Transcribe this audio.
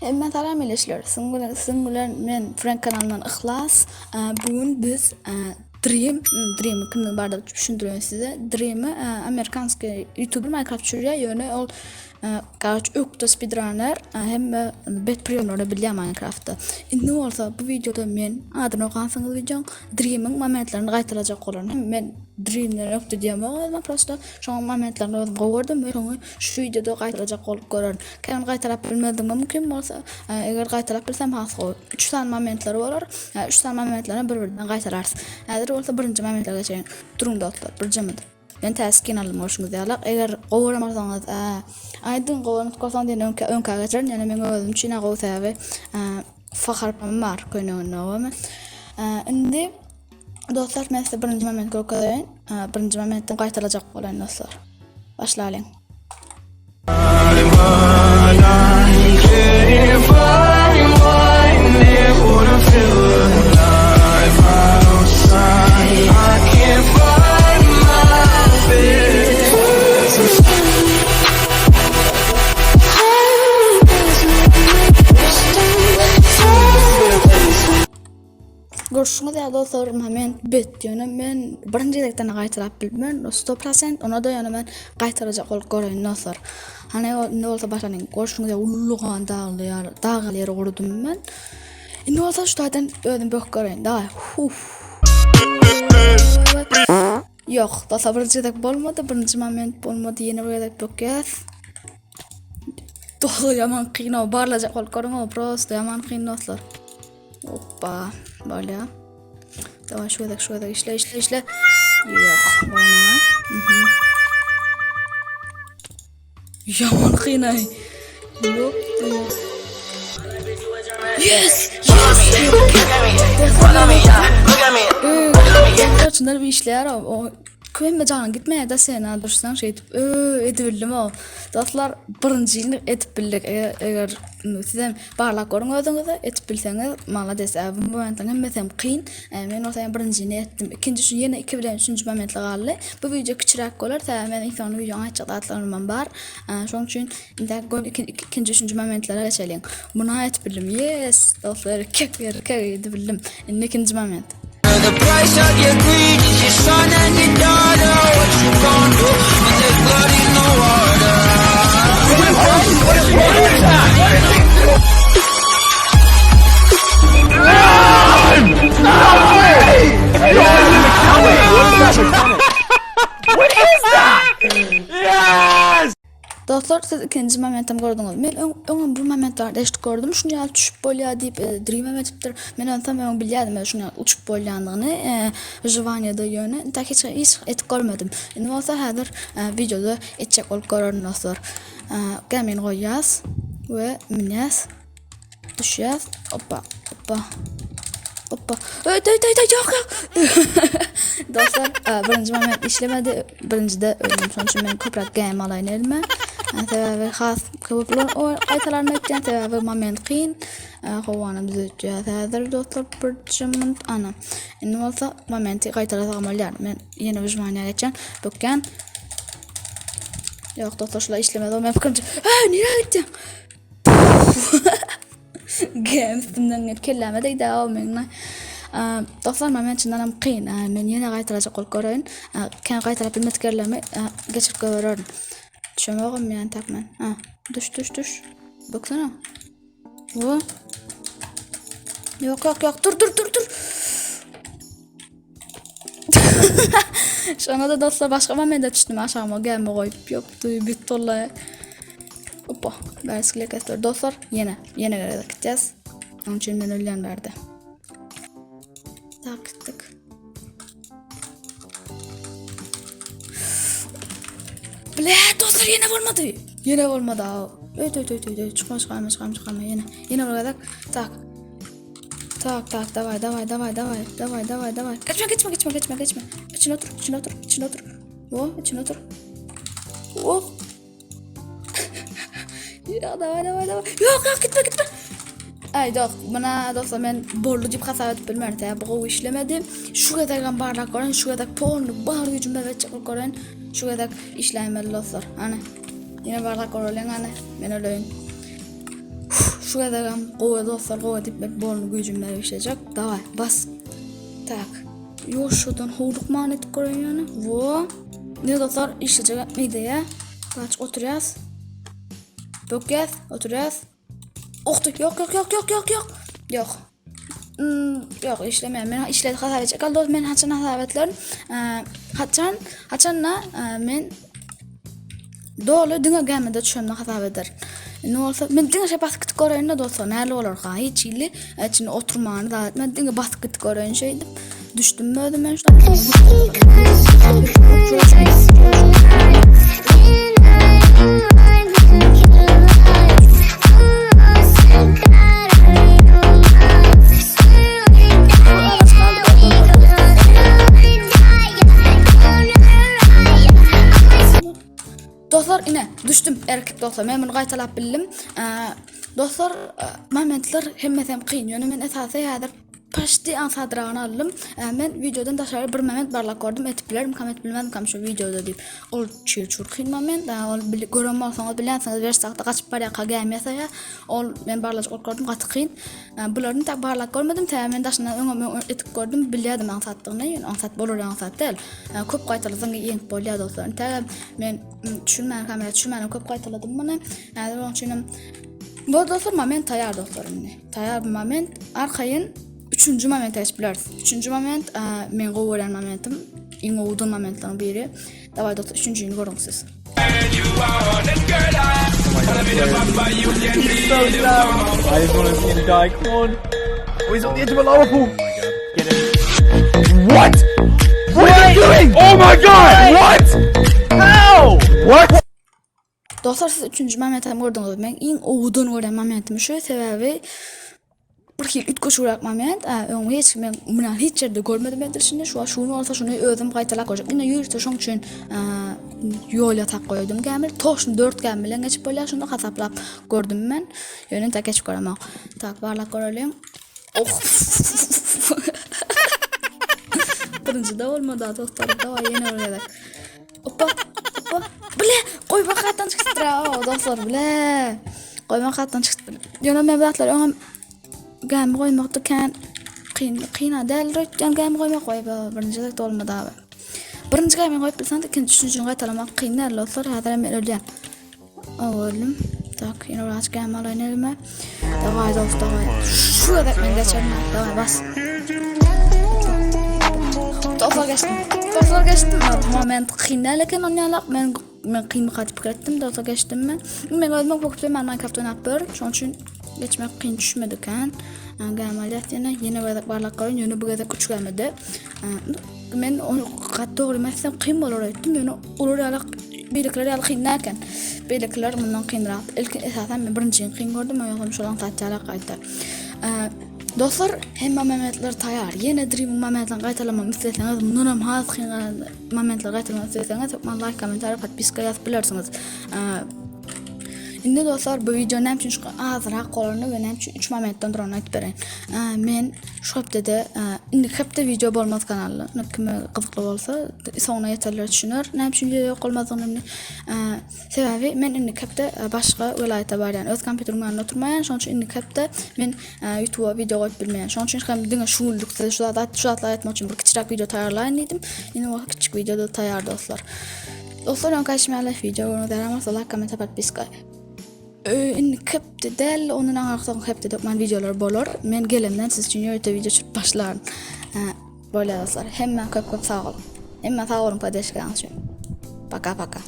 Hemmä salam ildeşler. Siziň bilen siziň bilen men Frank kanalyndan Yhlas. Bu gün biz Dream, Dream kimden bardygy düşündireýin size. Dream amerikanskiý youtuber Minecraft düşürýär, ýöne ol gaç ökde speedrunner, hemme bet priýomlary bilýär Minecraftda. Indi bolsa bu wideoda men adyny okansyňyz wideoň Dream'iň momentlerini gaýtalajak bolaryn. Men Dream'den ökde diýemok özüme prosta şoň momentlerini özüm gowy gördüm we şoňy şu wideoda gaýtalajak bolup görerin. Kän gaýtalap bilmezligim mümkin bolsa, eger gaýtalap bilsem has gowy. 3 sany momentleri bolar. 3 sany momentlerini bir-birden gaýtalarys. Häzir bolsa birinji momentlere geçeýin. Duruň dostlar, birje minut. Men täze skin aldym görşüňiz ýaly. Eger gowy gören bolsaňyz, aýdyň gowy görmedik bolsaňyz ýene öňkä öňkä geçerin. Ýöne meň özüm üçin gowy sebäbi F harpym bar köýneginde gowymy. Indi dostlar men size birinji moment görkezeýin. Birinji momentden gaýtalajak bolaýyn dostlar. Başlalyň. Görşüňiz ýaly dostlar moment bet ýöne men birinji gezekden gaýtalap bilmen 100% ona da ýöne men gaýtalajak bolup göreýin dostlar. Hany indi bolsa başlanyň. Görşüňiz ýaly ullugan dagly ýaly dagly ýeri gurdum men. Indi bolsa şu taýdan özüm böküp göreýin. Daway. Huf. Ýok, dostlar birinji gezek bolmady, birinji moment bolmady, ýene bir gezek bökýäs. Dostlar ýaman kyn o, barlajak bolup görüň o, prosto ýaman kyn dostlar. Hoppa, bolýa. Daway şu gezek, şu gezek işle, işle, işle. Ýok, bolmaga. Mhm. Ýaman kyn aý. Ýok, ýok. Yes! Yes! Çyndan bir işleýär o. Kömme janyň gitmeýär da sen ha dursaň şeýdip ö edibildim o. Dostlar birinjini edip bildik. Eger sizem barlap görüň özüňize edip bilseňiz malades. Bu momentleň hemmesi hem kyn. Men bolsa ýa birinjini etdim. Ikinji üçin ýene 2 bilen üçünji momentli galdy. Bu wideo kiçiräk bolar. Sebäbi men iň soňunda wideoň aýtjak zatlarym hem bar. Şonuň üçin indi gön ikinji üçünji momentlere geçeliň. Muny edip bildim. Yes! Dostlar erkek erkek edip bildim. Indi ikinji moment. The price of your greed is your son and your daughter. What you gonna do when there's blood in the water? Dostlar siz ikinji momentem gördüňiz. Men öň öňem bu moment barada eşidip gördüm. Şuny ýaly düşüp bolýar diýip e, dreamem edipdir. Men onsoň öň bilýärdim şuny ýaly uçup bolýandygyny. E, Wyžywaniýada ýöne entek hiç hiç edip görmedim. Indi bolsa häzir e, wideoda etjek bolup görerin dostlar. E, gämini goýýas we münýäs. Düşýäs. Hoppa, hoppa. Hoppa. Öý, öý, öý, öý, ýok, ýok. Dostlar, e, birinji moment işlemedi. Birinjide öldüm. Şonuň üçin men köpräk gämi alaýyn elime. E, sebäbi has köp o gaýtalarmy etýän, sebäbi moment kyn. E, howany düzetýäs häzir dostlar bir minut ana. Indi bolsa momenti gaýtalasam bolýar. Men ýene wyžywaniýa geçýän. Bökýän. Ýok dostlar, şular işlemez. O men pikirimçe. Hey, nirä gitýäň? Gem üstümden gelip kelläme degdi o meň. Dostlar men çyndan hem kyn. Men ýene gaýtalajak bolup göreýin. Kän gaýtalap bilmedik ýerlerimi geçirip görerin. Düşemogam ýan tak men. Ha, düş düş düş. Böksene. Bu. Ýok ýok ýok dur dur dur dur. Şona da dostlar başga momente düşdüm aşağıma gämi goýup ýokdy bit boldy. Opa, bäsgile kesler dostlar ýene ýene gerek gitýäs. Onuň üçin men ölýän bärde. Tak gitdik. Ble dostlar ýene bolmady. Ýene bolmady. Öt öt öt öt çykma çykma çykma çykma ýene. Ýene bir gezek. Tak. Tak tak daway daway daway daway daway daway daway. Geçme geçme geçme geçme geçme. İçine otur içine otur içine otur. O içine otur. Oh. ya daway daway daway. Yok yok gitme gitme. Ay dok buna dostlar men boldy diýip hasap edip bilmerin. Sebäbi bu gowy işlemedi. Şu gezek hem barlap göreýin. Şu gezek polny bar güýjüm bilen etjek bolup göreýin. Şu gezek işläýmeli dostlar. Hany. Ýene barlap göreliň hany. Men öleýin. Şu gezegem gowy dostlar gowy diýip men bolny güýjüm berip işlejek. Daway bas. Tak. Ýuwaşjadan howlukman edip göreýin ýöne. Wo. Ne dostlar işlejek etmeýdi Gaç oturýas. Bökýäs, oturýas. Okdy. Ýok, ýok, ýok, ýok, ýok, ýok. Ýok. Hmm, ýok, işlemeýär. Men işledi hasap etjek. Al dost, men haçan hasap etlerin? Haçan, haçan-da men doly diňe gämide düşende hasap eder. Indi bolsa men diňe şeý basyp gidip göreýin-de dostlar, näle bolar ha? Hiç hili içinde oturmany zat etmän diňe basyp gidip göreýin şeýdip. Düşdüm özüm men şu Dostlar ine düşdüm erkek dostlar men bunu gaýtalap bildim. Dostlar momentler hemmesi hem kyn ýöne men esasy häzir Paşti aňsadragyny aldym. Men wideodan daşary bir moment barlap gördüm. Etip bilerimkam, etip bilmezmikam şu wideoda diýip. Ol çür-çür kyn moment. Ol gören bolsaňyz bilýänsiňiz wersakda gaçyp barýarka gämi ýasaýar. Ol men barlajak bolup gördüm gaty kyn. Bularyny tak barlap görmedim. Sebäbi men daşyndan öňem öň etip gördüm. Bilýärdim aňsatdygyny. Ýöne aňsat bolar aňsat däl. Köp gaýtalasaň ýeňip bolýar dostlar. Intägem men düşünmän kamera düşürmänem köp gaýtaladym muny. Häzir onuň üçinem Bu dostlar moment taýýar dostlar indi. Taýýar bu moment. Arkaýyn üçünji momente geçip bileris. Üçünji moment men gowy görýän momentim. Iň owadan momentleriň biri. Daway dostlar üçünjini görüň siz. He's so dumb. I just want to see him die. Come on. Oh, he's on the edge of a lava pool. Oh my god. Get him. What? What are you doing? Oh my god! What? How? What? Dostlar siz üçünji momentem gördüňiz. Men iň owadan görýän momentim şu. Sebäbi bir hili üýtgeşigräk moment. Öň hiç men muny hiç ýerde görmedim edilişini. Şu şu gün bolsa şuny özüm gaýtalap görjek. Ine ýörite şoň üçin ýol ýatak goýdum gämil. Toşny 4 gämi bilen geçip bolýar. Şuny hasaplap gördüm men. Ýöne entek geçip göremok. Tak barlap göreliň. Oh. Birinji de bolmady dostlar. Daway ýene bir gezek. Opa, opa. Bile, goýma hatdan çykypdyr o dostlar, bile. Goýma hatdan çykypdyr. Ýöne men bu zatlar öňem gämi goýmakda kän kyn, kyna däl öýtýän gämi goýmak goý, birinji gezek dolmady abi. Birinji gämi goýup bilseň, ikinji, üçünjini gaýtalamak kyn däl dostlar. Häzir men ölýän. Öldüm. Tak, ýene bir aç gämi alaýyn elime. Daway dost, daway. Şu gezek men geçerin. Daway bas. Dostlar geçdim. Dostlar geçdim. Moment kyn däl eken onýalak. Men men kyn katyp pikir etdim. Dostlar geçdim men. Men özüm korkup men Minecraft oýnap bir. Şonuň üçin geçmek kyn düşmedi kan. Gämi alýas ýene. Ýene bir gezek barlap görün. Ýöne bu gezek 3 gämide. Men ony gaty dogry etsem kyn bolar öýtdüm. Ýöne olar ýaly beýlekiler ýaly kyn däl eken. Beýlekiler mundan kynrak. Ilki esasan men birinjini kyn gördüm, oýam şol aňsat ýaly gaýtdy. Dostlar, hemme momentler taýar. Ýene Dream momentlerini gaýtalamam isleseňiz, mundan hem has kyn momentler gaýtalamak isleseňiz, hökman like, kommentariýa, podpiska ýazyp bilersiňiz. Indi dostlar, bu wideo näme üçin şu azrak bolany we näme üçin 3 momentden duranyny aýdyp bereýin. Men şu hepdede, indiki hepde wideo bolmaz kanalda. Kime gyzykly bolsa, soňuna ýeterler düşüner. Näme üçin wideo ýok bolmazdygyny indi. Sebäbi men indiki hepde başga welaýata barýan. Öz kompýuterim ýanynda oturmaýan. Şonuň üçin indiki hepde men YouTube'a wideo goýup bilmeýän. Şonuň üçin hem diňe şu günlük size şu zat, şu zatlary aýtmak üçin bir kiçiräk wideo taýýarlaýyn diýdim. Indi bolsa kiçijik wideo da taýýar dostlar. Dostlar öňki aýdyşym ýaly wideo gördüňiz ýaran bolsa like, komment, podpiska. Indiki hepde däl, ondan aňyrky soňky hepdede hökman wideolar bolar. Men gelemden siz üçin ýörite wideo çykyp başlaryn. Bolýar dostlar. Hemmä köp köp sag boluň. Hemmä sag boluň poddeşkaňyz üçin. Paka paka.